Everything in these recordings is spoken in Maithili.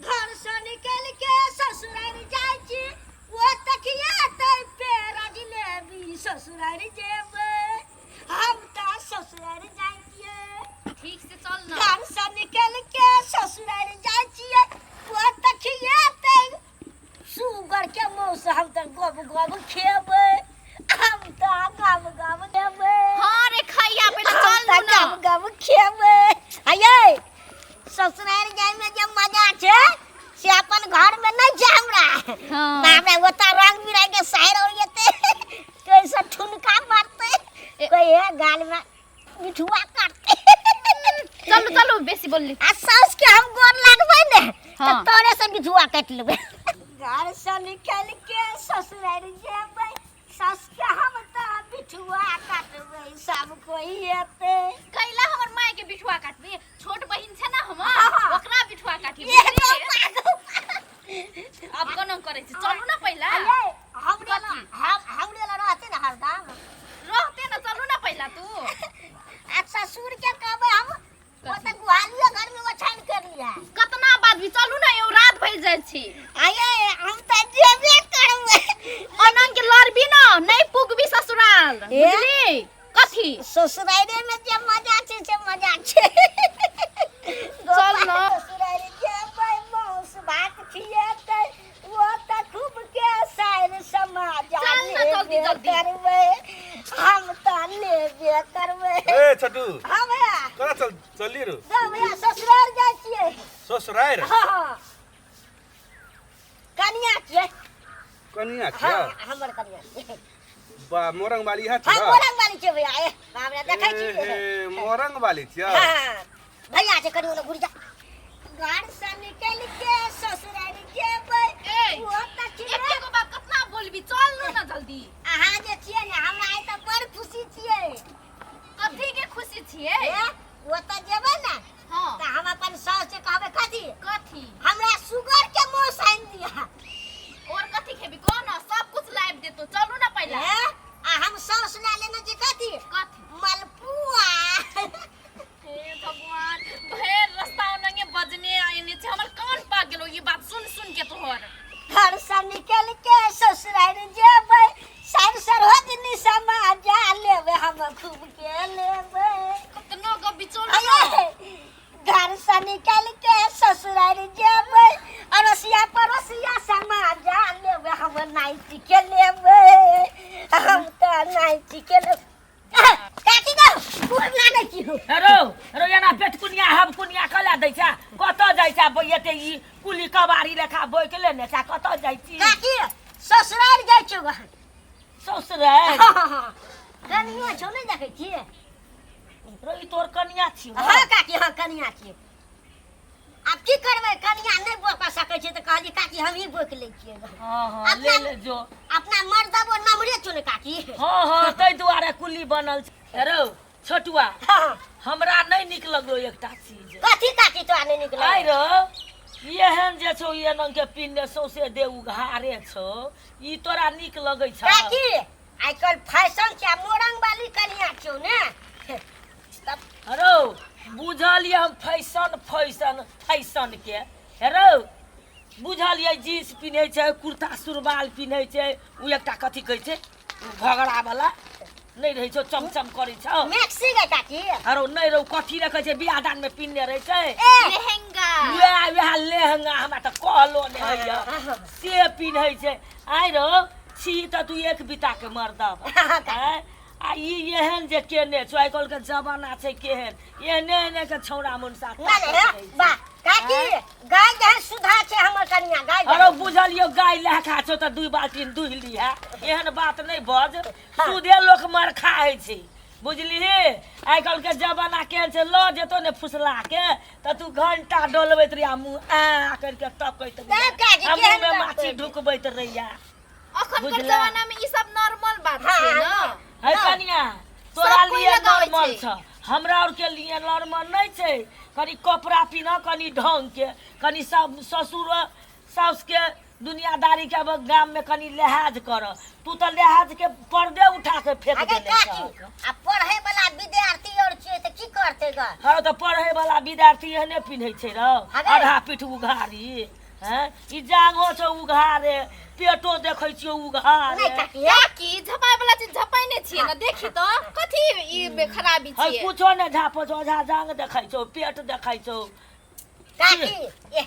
घर से निकल के ससुराल जाइ छी, ओ तकिया तै पेड़ जिलेबी, ससुराल जेबै हम तऽ, ससुराल जाइ छियै। ठीक से चल ना। घर से निकल के ससुराल जाइ छियै, ओ तकिया तै सुगर के मौस, हम तऽ गब गब खेबै, हम तऽ गब गब खेबै। हाँ रे खैया, पहिले हम चल तऽ ना। गब गब खेबै। हयै, ससुराल जाय में जे मजा छै से अपन घर में नहीं छै हमरा। हाँ। बाप रे, ओतऽ रंग बिरंग के सायर हो जेतै, कोई से ठुनका मारतै, कोई हे गाल में मिठुआ काटतै। चलू चलू, बेसी बोलली। आ साउस के हम गोर लागबै ने तऽ तोरे से बिछुआ काटि लेबै। घर से निकल के ससुराल जेबै, सास के हम तऽ बिछुआ काटबै, सब कोई एतै। कैला हमर माय के बिठुआ काटबी? छोट बहिन छै ना हमर, हाँ। ओकरा बिठुआ काटी। ये तो पागल। अब कोना करै छी? चलू ना पहिला। अये, हमरे ला, हम हमरे ला रहते ना हरदम। रहते ना, चलू ना पहिला तू। आ ससुर के कहबै हम, ओ तऽ गुहालियो घर में ओछाइन कर लिया। कतना बाद भी चलू ना, यौ रात भरि जाइ छी। आये, हम तऽ जेबे करबै। अनंग के लड़बी ना, नहीं पुगबी ससुराल। ए? बुझली कथी? ससुराले में जे मजा छै से मजा छै। चल ना। ससुराले जेबै, मांस भात खिएतै, ओ तऽ खूब के साइर समाज। चल ना, जल्दी, जल्दी। करबै, हम तऽ लेबे करबै। ए छटू। हाँ भैया। कहाँ चल चलली रो? ना भैया, ससुराल जाइ छियै। ससुराल? हाँ हाँ, कनिया छियै। कनिया हाँ। छियै? हमर कनिया छियै। बा, मोरंग वाली है? हाँ, मोरंग वाली छियै भैया। ए बाप रे, देखै छियै। ए, मोरंग वाली छियै? हाँ भैया, छै कनि ओने घुरि जा। घर से निकल के ससुराल जेबै, ए, ओ तऽ छियै। एके गो बात कतना बोलबी? चल ना जल्दी। अहाँ जे छियै ने, हमरा आइ तऽ बड़ खुशी छियै। कथी के खुशी छियै? ए, ओतऽ जेबै ने हाँ तऽ हम अपन साउस से कहबै कथी? कथी? हमरा सुगर के मांस आनि दिअ। और कथी खेबी कह ना, सब कुछ लाइब देतो। चलू ना पहिला। ए, आ हम साउस ला लेने छी कथी? कथी? मलपुआ। हे भगवान, भैर रास्ता ओनंगे बजने आइने छै, हमर कान पाक गेलो ई बात सुन सुन के तोहर। घर से निकल के ससुराल जेबै, सर सरोजनी समाजा लेबै, हम खूब के लेबै। कतनो गप चलू ना। अये, घर से निकल के ससुराल जेबै, अड़ोसिया पड़ोसिया समाजा लेबै, हम नाइटी के लेबै, हम तऽ नाइटी के लेबै। काकी गो, गोर लागै छी हो। रो रो, एना पेटकुनिया हब कुनिया कला दै छै? कतऽ जाइ छै एते ई कुली कबारी लेखा बोइक लेने छै? कतऽ जाइ छी? काकी, ससुराल जाइ छियौ गो। ससुराल? कनिया छौ, नहि देखै छियै? रो, ई तोर कनिया छियौ? हाँ काकी, हाँ, कनिया छियै। आब की करबै, कनिया नहि बोका सकै छै तऽ कहलियै काकी हमही बोकि लै छियै। हाँ हाँ, ले ले जो। अपना मर्दबो नमरे छौ ने काकी। हाँ हाँ, ताहि दुआरे कुली बनल छै। रौ छोटुआ। हाँ। हमरा नहि नीक लगलो एकटा चीज। कथी काकी, तोरा नहि नीक आइ लगल? रौ, एहन जे छौ ई एनंग के पिन्ने सौंसे देह उघारे छौ, ई तोरा नीक लगै छौ? काकी, आइ काल्हि फैशन छै, आ मोरंग वाली कनिया छौ ने तब। रौ, बुझल ये हम फैशन फैशन फैशन के। रौ, बुझल ये, जीन्स पिन्है छै, कुर्ता सुरवाल पिन्है छै, ओ एकटा कथी कहै छै, ओ घघरा वाला नहि रहै छौ, चमचम करै छौ? मैक्सी गे काकी। अरो नहि रौ, कथी रखै छै, बियाह दान में पिन्हने रहै छै? ए, लहंगा। वएह वएह लहंगा, हमरा तऽ कहलो नहि होइए, से पिन्है छै। आइ रौ, छी तऽ तू एक बीता के मर्दब आँय? आ ई एहन जे केने छौ, आइ काल्हि के जमाना छै केहन, एहने एहने के छौड़ा मुनसा ना ना हे, वाह काकी, गाय जेहन सुधा छै हमर कनिया, गाय जेहन। अरे बुझलियौ, गाय लहखा छौ तऽ दुइ बाल्टीन दुहि लिहे, एहन बात नहि बज। सुधे लोक मरखा होइ छै, बुझलिही? आइ काल्हि के जमाना केहन छै, लऽ जेतौ ने फुसला के तऽ तू घंटा डोलबैत रहिया, मुँह आ करिके तकैत रहिया तब काकी, आ केहन मुँहमे बात माछी कहै छै? ढुकबैत रहिया। अखन के बुझला? जमाना में ई सब नॉर्मल बात हाँ, छै हाँ, ना। है कनिया, तोरा सब कोइ लिए लगाबै नॉर्मल छै। छ, हमरा और के लिए नॉर्मल नहीं छै। कनी कपड़ा पीना कनी ढंग के, कनी सब ससुर साउस के दुनियादारी के अब गाम में कनी लिहाज कर तू तऽ लिहाज के पर्दे उठा के फेंक अगे देने काकी छहक। आ पढ़े वाला विद्यार्थी और छियै तऽ की करतै ग हँ तऽ पढ़े वाला विद्यार्थी एहने पिन्है छै रौ अगे। आधा पीठ उघारी हैं ई जांघो छौ उघारे पेटो देखै छियौ उघारे नहि काकी काकी झपाय वाला चीज झपाइने छियै ने देखी तऽ कथी ई खराबी है छियै कुछो नहि झापो छौ आधा जांघ देखै छौ पेट देखै छौ काकी ए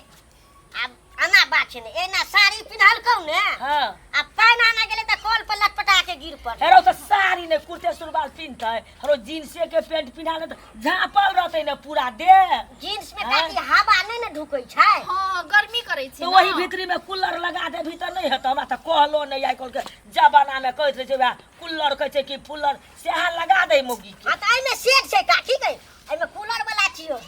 आब एना बात छै ने एना साड़ी पिन्हलकौ ने हाँ आ पानि आना गेलै तऽ कल पर लटपटा के गिर पड़लै हेरो तऽ साड़ी नहि कुर्ते सुरवाल पिन्हतै हेरो जींसे के पेंट पिन्हा लेतै झाँपल रहतै ने पूरा देह जींस में हाँ। काकी हवा नहि ने ढुकै छै हँ गर्मी करै छै तऽ वही भीतरी में कूलर लगा देबही तऽ नहि हेतौ हमरा तऽ कहलो नहि आइ काल्हिके जमानामे कहैत रहै छै वएह कूलर कहै छै कि फुलर सएह लगा दे मौगी के हाँ तऽ एहिमे सेट छै काकी के एहिमे कूलर वाला छियो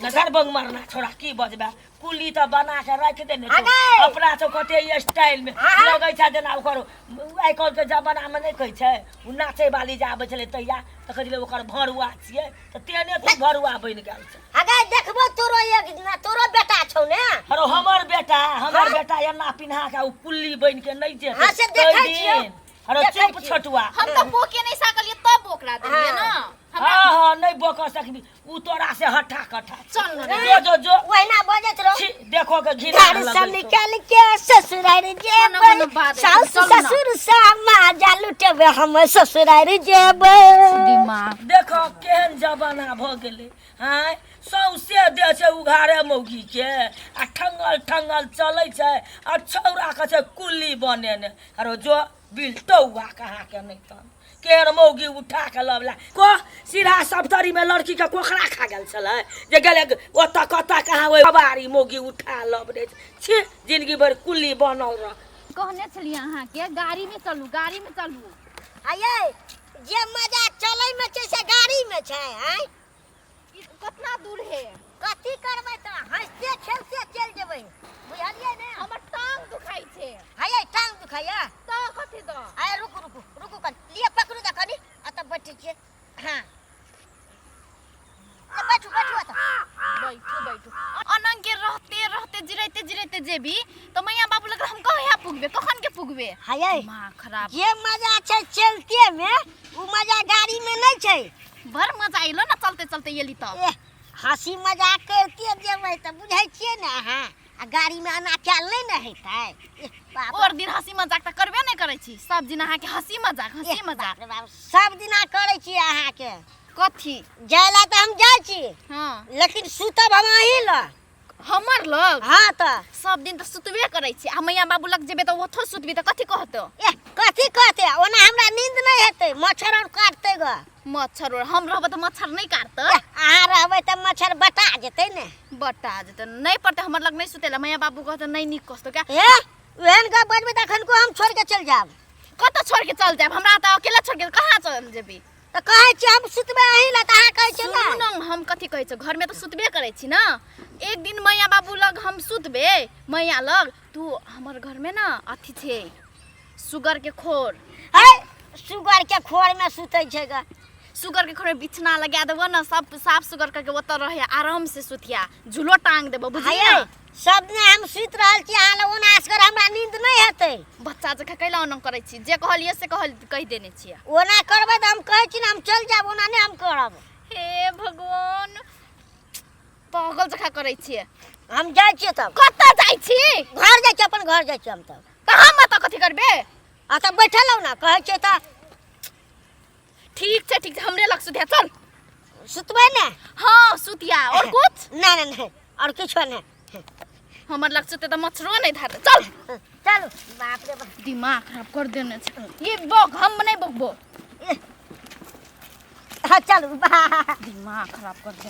नजर बंग मारना छोड़ा की बजबे कुली तऽ बना के राखि देने छौ अगे! अपना सब कते स्टाइल में हाँ। लगै छै जेना ओकर आइ काल्हि के जमाना में नहि कहै छै ओ नाचै वाली जे आबै छलै तहिया तऽ कहै छलै ओकर भरुआ छियै तऽ तेहने तू भरुआ बनि गेल छै अगे देखबो तोरो एक दिना तोरो बेटा छौ ने अरे हमर बेटा हमर हाँ। बेटा एना पिन्हा के ओ कुल्ली बनि के नहि जेतै हाँ, से देखै ताहि छियौ। दिन। अरे देखै चुप छियौ। छोटुआ हम तऽ बोके नहि सकलियै तब ओकरा देलियै ने हमरा हाँ हाँ नहि बोक सकबी उ तोरा से हट्ठा कट्ठा चल न रे जो जो जो ओहिना बजैत रहो छी देखो के घिना घर से लगै छौ। निकल के ससुरार कोनो कोनो जेबै बात है, साउस चलू ना। ससुर से माजा लुटेबै हम ससुरार जेबै दिमाग देखो केहन जमाना भऽ गेलै आँय सौंसे देह छै उघारे मौगी के आ ठंगल ठंगल चलै छै आ छौड़ा के छै कुल्ली बनेने आरो जो बिलटौआ कहाँ के नहि तन केहन मौगी उठा के लबला को सीधा सप्तरी में लड़की के कोखरा खा गेल छलै जे गेलै ओतऽ कतऽ कहाँ ओहि कबारी मौगी उठा लबने छी जिंदगी भरि कुल्ली बनल रह कहने छलियै अहाँके गाड़ी में चलू गाड़ी में चलू आये जे मजा चलै में छै से गाड़ी में छै आँय ई कतना दूर है कथी करबै तऽ हँसते खेलते चलि जेबै बुझलियै ने हमर टांग दुखाइ छै हयै टांग दुखाइया तऽ कथी दऽ आय रुकू रुकू रुकू कनि लिअ पकड़ू तऽ कनि एतऽ बैठै छियै हँ ले, बैठू बैठू एतऽ बैठू बैठू अनंग के रहते रहते जिरैते जिरैते जेबी तऽ मैया बाबू लग हम कहिया पुगबे कखन के पुगबे हयै माँ खराब जे मजा छै चलते में उ मजा गाड़ी में नहीं छै बड़ मजा अयलो ने चलते चलते एली तऽ एह हंसी मजाक करते जेबै तऽ बुझै छियै ने अहाँ आ गाड़ी में एना कयल नहि ने हेतै एह, बाप और दिन हंसी मजाक तऽ करबे नहि करै छी सब दिन अहाँके हंसी मजाक हंसी एह, मजाक बाप रे बाप सब दिना करै छियै अहाँके कथी जाय ला तऽ हम जाइ छी हँ लेकिन सुतब हम अहीं लग हमर लग हाँ तऽ सब दिन तऽ सुतबे करै छी आ मैया बाबू लग जेबै तऽ ओथो सुतबी तऽ कथी कहतौ एह कथी कहते ओना हमरा नींद नहीं हेतै मच्छर और काटतै ग मच्छर और हम रहबै तऽ मच्छर नहि काटतै एह, अहाँ रहबै तऽ मच्छर बटा जेतै ने बटा जेतै नहि पड़तै हमर लग नहि सुतेला मैया बाबू कहतै नहि नीक कहतौ क्या ए ओहन गप बजबै तऽ एखन को हम छोड़ के चलि जायब कतऽ छोड़ के चल जायब हमरा तऽ अकेला छोड़ के कहाँ चल जेबी तऽ कहै छी हम सुतबै अहीं लए तऽ अहाँ कहै छियै सुनू नहि ने हम कथी कहै छी घरमे तऽ सुतबे करै छी ने एक दिन मैया बाबू लग हम सुतबे मैया लग तू हमर घरमे ने अथी छै सुगर के खोर है सुगर के खोर में सुतै छै ग सुगर के खोर में बिछना लगा देबो ने सब साफ सुगर करके ओतऽ रहे आराम से सुतिया झूलो टांग देबो बुझलियै हयै सब दिन हम सुति रहल छी अहाँ लग ओना असगर हमरा नींद नहि हेतै बच्चा जकाँ कैला ओना करै छी जे कहलियै से कहल कहि देने छियै ओना करबै तऽ हम कहै छी ने हम चलि जायब ओना नहि हम करब हे भगवान पागल जकाँ करै छियै हम जाइ छियै तब कतऽ जाइ छी घर जाइ छियै अपन घर जाइ छियै हम तब तऽ हम एतऽ कथी करबै आ तब बैठल रहू ने कहै छियै तऽ ठीक छै ठीक छै हमरे लग सुतिया चल सुतबै ने हाँ सुतिया और कुछ नहि नहि नहि और किछो नहि हमर लग सुते तऽ मच्छरो नहि धरतै चल चलू बाप रे बाप दिमाग खराब कर देने छै ये बक हम नहि बकबो हाँ चलू बा दिमाग खराब कर देने।